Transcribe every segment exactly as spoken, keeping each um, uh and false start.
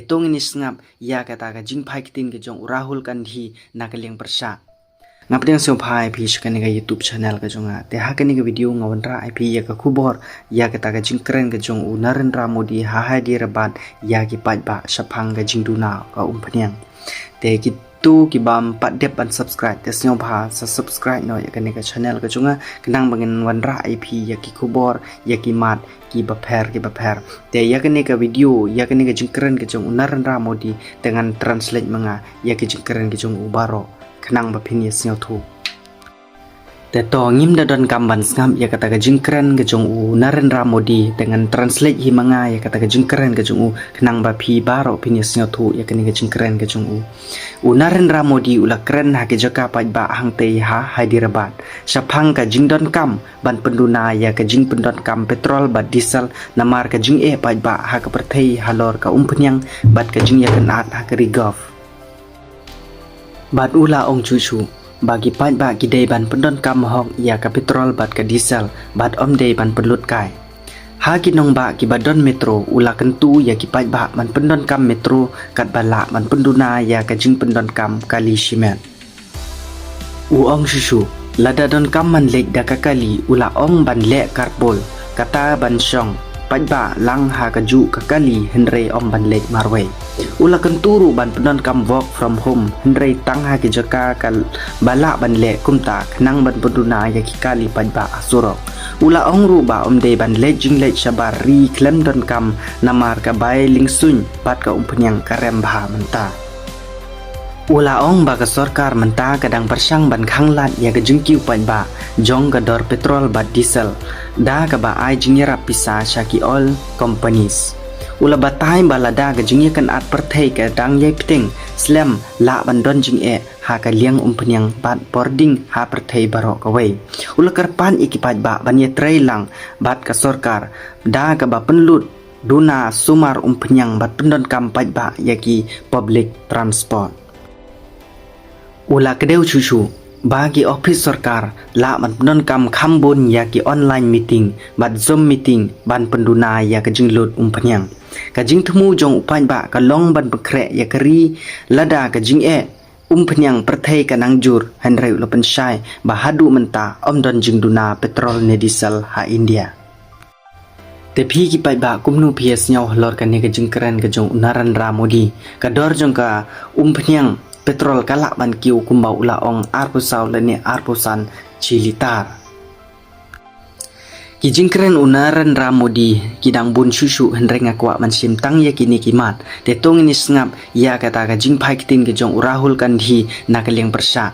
To ngin ïa sngap ïa kata ka jingphai ktien ka jong u Rahul Gandhi na ka liang pyrshah. Nga pdiang sngewbha ïa phi sha kane ka YouTube channel ka jong nga. Te ha kane ka video nga wanrah ïa phi ïa ka khubor ïa kata ka jingkren ka jong u Narendra Modi ha Hyderabad ïa ki paidbah shaphang ka jingduna ka umphniang. Te kito ki bym pat dep ban subscribe te sngewbha sa subscribe noh ïa kane ka channel ka jong nga, khnang ba ngin wanrah ïa phi ïa ki khubor, ïa ki mat ki bapher ki bapher. Te ïa kane ka video, ïa kane ka jingkren ka jong u Narendra Modi te ngan translate ma nga ïa ka jingkren ka jong u baroh, khnang ba phin ïa sngewthuh. Te to ngim da donkam ban sngap ïa kata ka jingkren ka jong u Narendra Modi, te ngan translate hi ma nga ïa kata ka jingkren ka jong u, khnang ba phi baroh phin ïa sngewthuh ïa kane ka jingkren ka jong u. U Narendra Modi u la kren ha ki jaka paidbah hangtei ha Hyderabad shaphang ka jingdonkam ban pynduna ïa ka jingpyndonkam petrol bad diesel namar ka jingeh paidbah ha ka pyrthei halor ka umphniang bad ka jingïakynad ha ka ri Gulf. Bad u la ong shuh shuh ba ki paidbah ki dei ban pyndonkam hok ïa ka petrol bad ka diesel bad ym dei ban pynlut kai. Ha ki nongbah kiba don metro, u la kyntu ïa ki paidbah ban pyndonkam metro katba lah ban pynduna ïa ka jingpyndonkam kali shimet. U ong shuh shuh, lada donkam ban leit da ka kali, u la ong ban leh carpool, kata ban shong paidbah lang ha kajuh ka kali hynrei ym ban leit marwei. U la kyntu ruh ban pyndonkam work from home hynrei tang ha ki jaka kaba lah ban leh kumta khnang ban pynduna ïa ki kali paidbah ha surok. U la ong ruh ba ym dei ban leit jingleit shabar ri khlem donkam namar ka bai lyngsuiñ bad ka umphniang ka rem bha mynta. U la ong ba ka sorkar mynta ka dang pyrshang ban khanglad ïa ka jingkiew paidbah jong ka dor petrol bad diesel da kaba ai jingïarap pisa sha ki oil companies. U la batai ba lada ka jingïakynad pyrthei ka dang ïai bteng, slem lah ban don jingeh ha ka liang umphniang bad bording ha pyrthei baroh kawei. U la kyrpad ïa ki paidbah ban ïatrei lang bad ka sorkar da kaba pynlut duna sumar umphniang bad pyndonkam paidbah ïa ki public transport. U la kdew shuh shuh ba ki ophis sorkar lah ban pyndonkam kham bun ïa ki online meeting bad Zoom meeting ban pynduna ïa ka jinglut umphniang. Ka jingthmu jong u paidbah ka long ban pynkhreh ïa ka ri lada ka jingeh umphniang pyrthei ka nang jur, hynrei u la pynshai ba haduh mynta ym don jingduna petrol ne diesel ha India. Te phi ki paidbah, kumno phi ïa sngew halor kane ka jingkren ka jong u Narendra Modi? Ka dor jong ka umphniang petrol ka lah ban kiew kumba u la ong arphew saw lane arphew san shi litar. Ki jingkren u Narendra Modi ki dang bun shuh shuh hynrei nga kwah ban shim tang ïa kine ki mat. Te to ngin ïa sngap ïa kata ka jingphai ktien ka jong u Rahul Gandhi na ka liang pyrshah.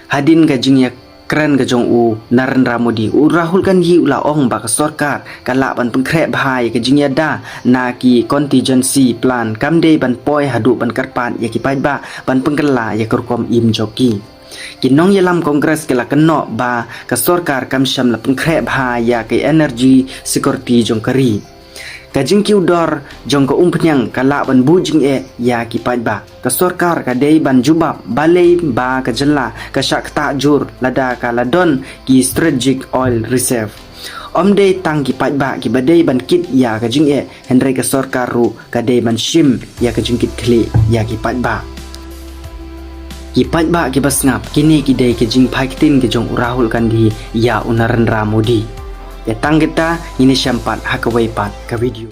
Hadien ka jingïakren ka jong u Narendra Modi, u Rahul Gandhi u la ong ba ka sorkar ka lah ban pynkhreh bha ïa ka jingïada na ki contingency plan, kam dei ban poi haduh ban kyrpad ïa ki paidbah ban pynkylla ïa ka rukom im jong ki. Ki nongïalam Congress ki la kynnoh ba ka sorkar kam shym la pynkhreh bha ïa ka energy security jong ka ri. Ka jingkiew dor jong ka umphniang ka lah ban buh jingeh ïa ki paidbah. Ka sorkar ka dei ban jubab balei ba ka jylla ka shah ktah jur lada ka la don ki strategic oil reserve. Ym dei tang ki paidbah kiba dei ban kit ïa ka jingeh, hynrei ka sorkar ruh ka dei ban shim ïa ka jingkitkhlieh ïa ki paidbah. Ki paidbah kiba sngap, kine ki dei ki jingphai ktien ka jong u Rahul Gandhi ïa u Narendra Modi. Ïa tang kita, ngin ïa shem pat ha kawei pat ka video.